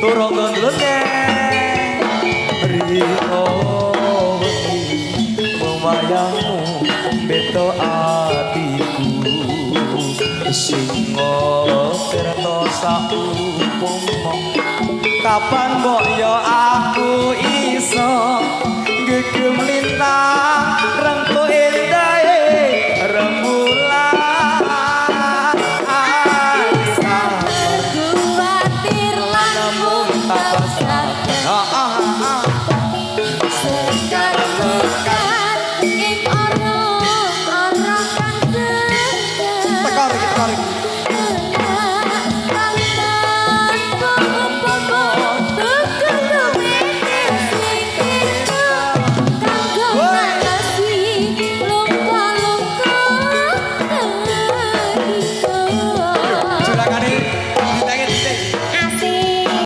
Turangga nglengeng riko wengi, wayangmu beto atiku, singo tirta saupama. Kapan mbok yo aku iso gegem lintang rengku endahe rembulan? Kuwatir lan Namun mung tak tak Ah, ah,